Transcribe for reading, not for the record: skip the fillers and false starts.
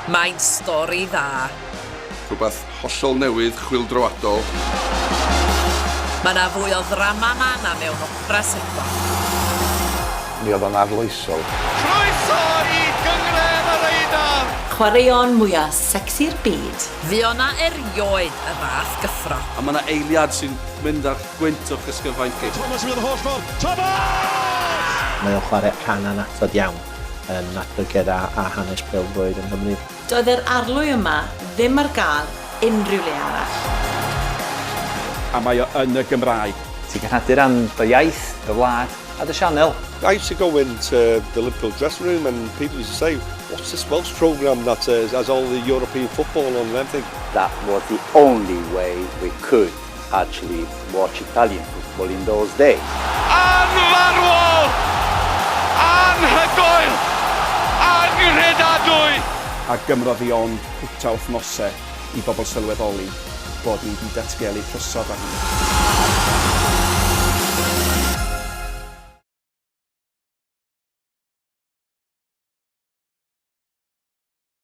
Mae'n stori dda. Rhywbeth hollol newydd, chwyldroadol. Mae 'na fwy o ddrama 'ma na mewn opera sebon. Mi oedd o'n arloesol. Croeso i Gynghrair yr Eidal! Chwaraeon mwya secsi'r byd. Fuo 'na erioed y fath gyffro. A mae 'na eiliad sy'n mynd â'r gwynt o'ch ysgyfaint chi. Thomas yn mynd yr holl ffordd. Thomas! Mae o'n chwarae rhan annatod iawn yn natblygiad a, a hanes pêl-droed yng Nghymru. Doedd yr arlwy yma ddim ar gael unrhyw le arall. A mae o yn y Gymraeg. Ti'n cenhadu am dy iaith, dy wlad a dy sianel. I used to go into the Liverpool dressing room and people used to say, what's this Welsh programme that has all the European football on and everything? That was the only way we could actually watch Italian football in those days. Anfarwol! Anhygoel! Anghredadwy! A gymrodd hi ond cwta wythnosau i bobl sylweddoli bod ni wedi datgelu trysor fan hyn.